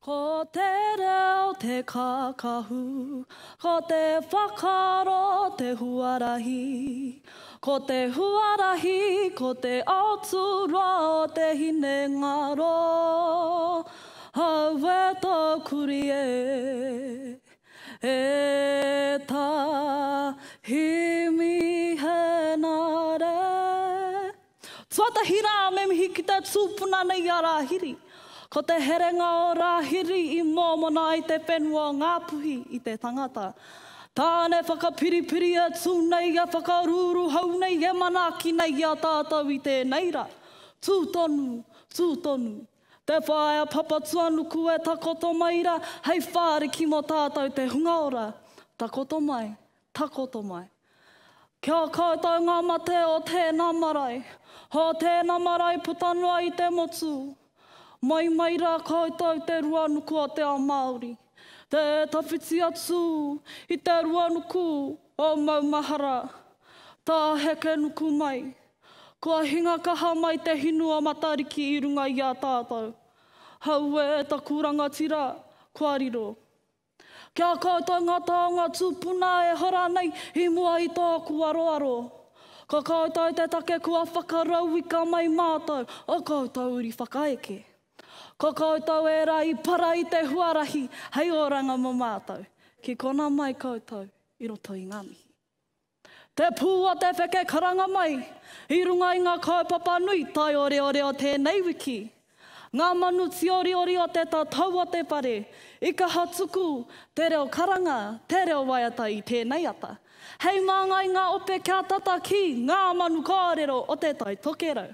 Ko te reo te kākahu, ko te whakaaro te huarahi, ko te huarahi ko te ao tūroa o te hinengaro, Aue tō kuri e, e tā Himi Henare. Tuatahi rā me mihi ki te tūpuna nei a Rāhiri. Ko te herenga o Rāhiri i mōmona ai te whenua o Ngāpuhi i te tangata. Tāne whakapiripiri e tū nei, e whakarūruhau nei, e manaaki nei i a tātou i tēnei rā. Tū tonu, tū tonu. Te whaea Papatuanuku e takoto mai rā hei whāriki mō tātou te hunga ora. Takoto mai, takoto mai. Kia koutou ngā mate o tēnā marae, o tēnā marae puta noa i te motu. Mai mai rā koutou te ruanuku o te ao Māori, te tawhiti atu i te ruanuku o Maumahara, tā Hekenuku mai. Kua hinga kaha mai te hinu o Matariki i runga i a tātou. Hauē taku rangatira, kua riro. Kia koutou ngā taonga tūpuna e hora nei i mua i tōku aroaro. Ko koutou te take kua whakarauika mai mātou o koutou uri whakaeke. Ko koutou ērā i para i te huarahi hei oranga mō mātou. Ki kona mai koutou i roto i ngā mihi. Te pū o te wheke karanga mai i runga i ngā kaupapa nui taioreore o tēnei wiki. Ngā manu tioriori o te tatau o te whare i kaha tuku te reo karanga, te reo waiata i tēnei ata. Hei māngai ngā ope kia tata ki ngā manu kōrero o te Tai Tokerau.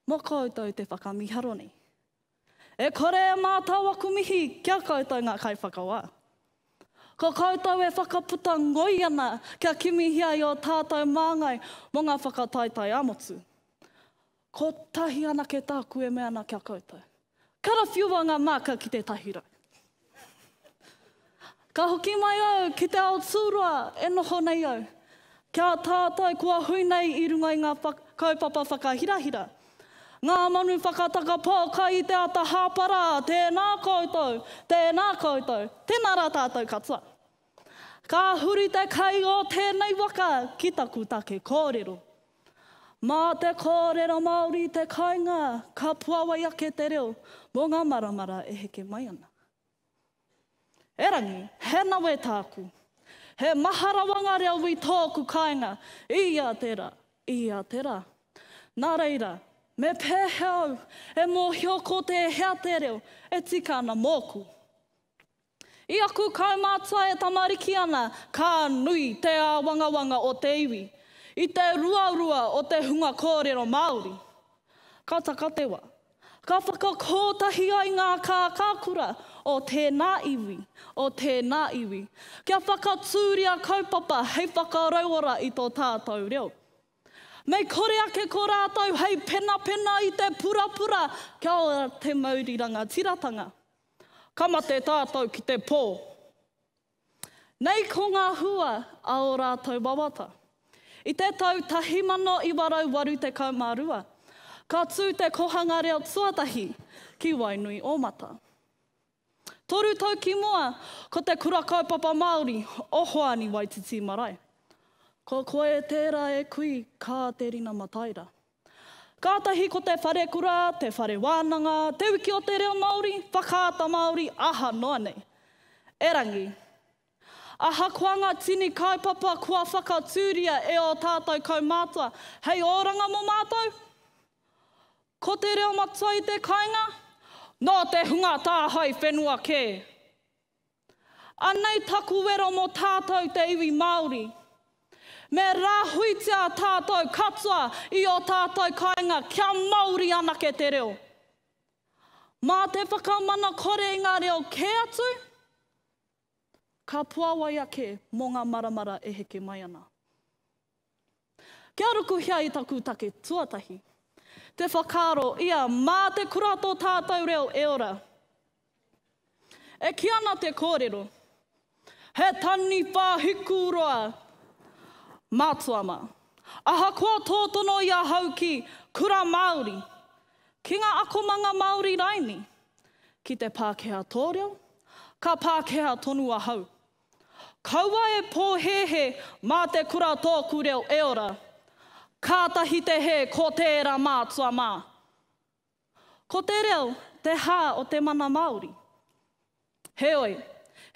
Mō koutou te whakamiharo nei. E kore e mātau aku mihi ki a koutou ngā kaiwhakawā. Ko koutou e whakaputa ngoi ana kia kimihia i ō tātou māngai mō ngā whakataetae ā-motu. Kotahi anake tāku e mea ana ki a koutou. Karawhiua ngā māka ki tētahi rau. Ka hoki mai au ki te ao tūroa e noho nei au. Ki a tātou kua hui nei i runga i ngā kaupapa whakahirahira. Ngā manu whakataka pōkai i te ata hāpara, tēnā koutou, tēnā koutou, tēnā rā tātou katoa. Ka huri te kai o tēnei waka ki taku take kōrero. Mā te kōrero Māori te kāinga ka puawai ake te reo mō ngā maramara e heke mai ana. Erangi, he nawe tāku. He maha rawa ngā reo i tōku kāinga, i ia te rā, i ia te rā. Nā reira, me pēhea au e mōhio ko tēhea te reo e tika ana mōku? I aku kaumātua e tamariki ana, ka nui te āwangawanga o te iwi, i te ruarua o te hunga kōrero Māori. Ka taka te wā, Ka whakakotahi ai ngā kākākura o tēnā iwi, o tēnā iwi, kia whakatūria kaupapa hei whakarauora i tō tātou reo. Mei kore ake ko rātou hei penapena i te purapura kia ora te mauri rangatiratanga. Ka mate tātou ki te pō. Nei ko ngā hua a ō rātou wawata. I te tau 1982, ka tū te kohanga reo tuatahi ki Wainui-ō-Mata. Toru tau ki mua, ko te Kura Kaupapa Māori o Hoani Waititi Marae. Ko koe tērā e kui, Kāterina Mataira. Kātahi ko te wharekura, te whare wānanga, te wiki o te reo Māori, whakaata Māori, aha noa nei. Erangi, ahakoa ngā tini kaupapa kua whakatūria e ō tātou kaumātua hei oranga mō mātou, ko te reo matua i te kāinga, nō te hunga tāhae whenua kē. Anei taku wero mō tātou te iwi Māori. Me rāhuitia tātou katoa i ō tātou kāinga kia Māori anake te reo. Mā te whakamana kore i ngā reo kē atu, ka puāwai ake mō ngā maramara e heke mai ana. Kia rukuhia i taku take tuatahi, te whakaaro ia mā te kura tō tātou reo e ora. E kī ana te kōrero, He taniwha hikuroa mātua mā. Ahakoa tō tono i ahau ki Kura Māori, ki ngā akomanga Māori raini, Ki te Pākehā tō reo, ka Pākehā tonu ahau. Kaua e pōhēhē mā te kura tōku reo e ora. Kātahi te hē ko tērā mātua mā. Ko te reo te hā o te mana Māori. Heoi,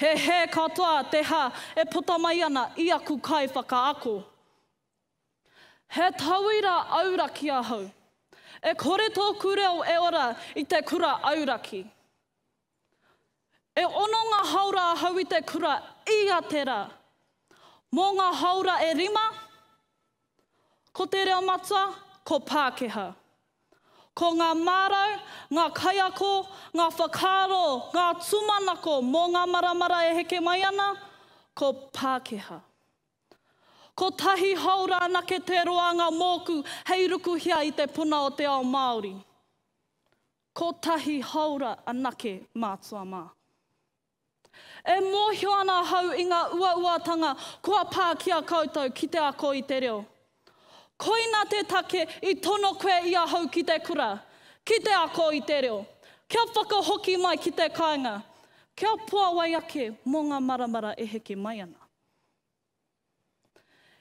he hē katoa te hā e puta mai ana i aku kaiwhakaako. He tauira auraki ahau. E kore tōku reo e ora i te kura auraki. E ono ngā haora ahau i te kura ia te rā. Mō ngā haora e rima, ko te reo matua, ko Pākehā. Ko ngā mārau, ngā kaiako, ngā whakaaro, ngā tūmanako mō ngā maramara e heke mai ana, ko Pākehā. Kotahi haora anake te roanga mōku hei rukuhia i te puna o te ao Māori. Kotahi haora anake mātua mā. E mōhio ana ahau i ngā uauatanga kua pā ki a koutou ki te ako i te reo. Koina te take i tono koe i ahau ki te kura, ki te ako i te reo, kia whakahoki mai ki te kāinga, kia puawai ake mō ngā maramara e heke mai ana.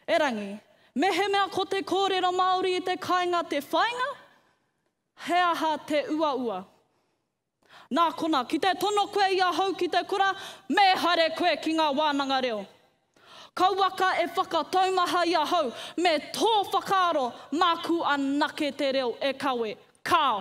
Erangi, mehemea ko te kōrero Māori i te kāinga te whāinga, he aha te uaua? Nā konā, ki te tono koe i ahau ki te kura, me haere koe ki ngā wānanga reo. Kauaka e whakataumaha i ahau me tō whakaaro māku anake te reo e kawe. Kāo!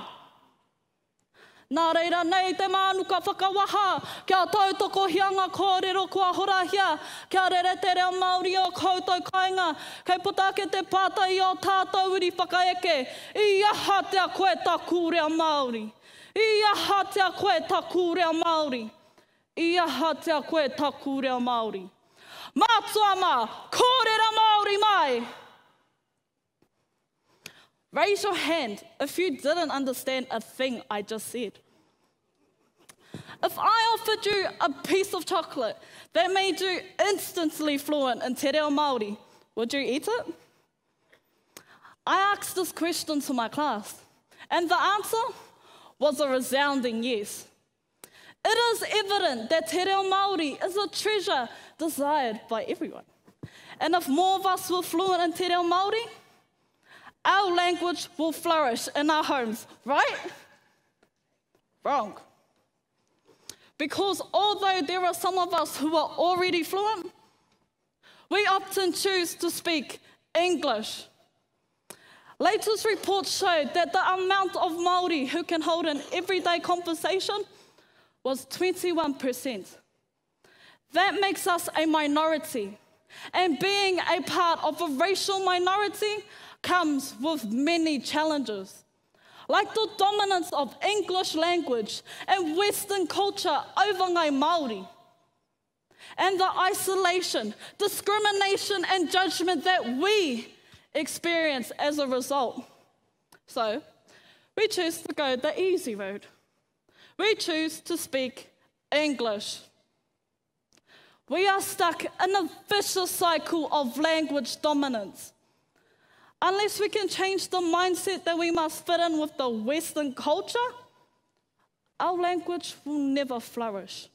Nā reira nei te mānuka whakawaha, kia tautokohia ngā kōrero kua horahia, kia rere te reo Māori i ō koutou kāinga, kei puta ake te pātai i ō tātou uri whakaeke, I ahatia koe taku reo Māori? I ahatia koe taku reo Māori? I ahatia koe taku reo Māori? Mātua mā, kōrero Māori mai! Raise your hand if you didn't understand a thing I just said. If I offered you a piece of chocolate that made you instantly fluent in te reo Māori, would you eat it? I asked this question to my class, and the answer was a resounding yes. It is evident that te reo Māori is a treasure desired by everyone. And if more of us were fluent in te reo Māori, our language will flourish in our homes, right? Wrong. Because although there are some of us who are already fluent, we often choose to speak English. Latest reports showed that the amount of Māori who can hold an everyday conversation was 21%. That makes us a minority. And being a part of a racial minority comes with many challenges, like the dominance of English language and Western culture over Ngai Māori, and the isolation, discrimination, and judgment that we experience as a result. So, we choose to go the easy road. We choose to speak English. We are stuck in a vicious cycle of language dominance. Unless we can change the mindset that we must fit in with the Western culture, our language will never flourish.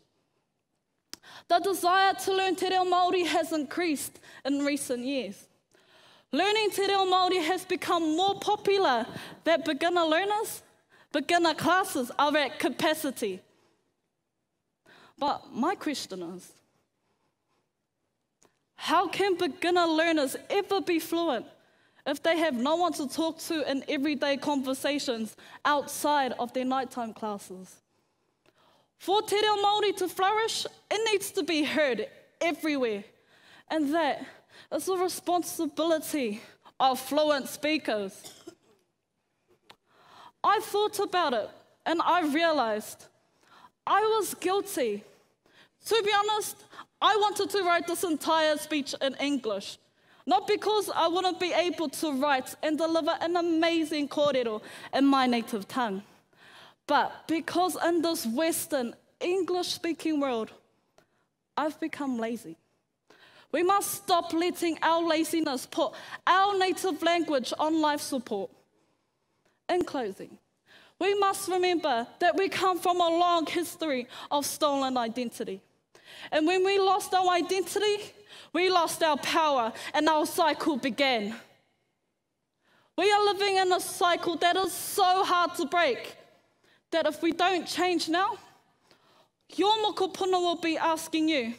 The desire to learn te reo Māori has increased in recent years. Learning te reo Māori has become more popular that beginner learners, beginner classes are at capacity. But my question is, how can beginner learners ever be fluent if they have no one to talk to in everyday conversations outside of their nighttime classes? For te reo Māori to flourish, it needs to be heard everywhere. And that is the responsibility of fluent speakers. I thought about it and I realized I was guilty. To be honest, I wanted to write this entire speech in English. Not because I wouldn't be able to write and deliver an amazing kōrero in my native tongue, but because in this Western English-speaking world, I've become lazy. We must stop letting our laziness put our native language on life support. In closing, We must remember that we come from a long history of stolen identity. And when we lost our identity, we lost our power and our cycle began. We are living in a cycle that is so hard to break that if we don't change now, your mokopuna will be asking you,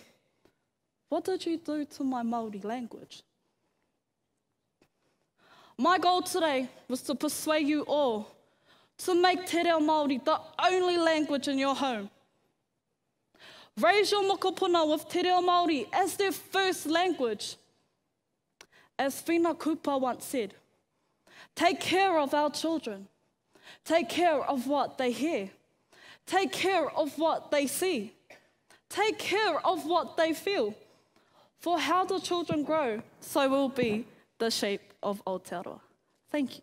what did you do to my Māori language? My goal today was to persuade you all to make Te Reo Māori the only language in your home. Raise your mokopuna with Te Reo Māori as their first language. As Whina Cooper once said, take care of our children. Take care of what they hear. Take care of what they see. Take care of what they feel. For how the children grow, so will be the shape of Aotearoa. Thank you.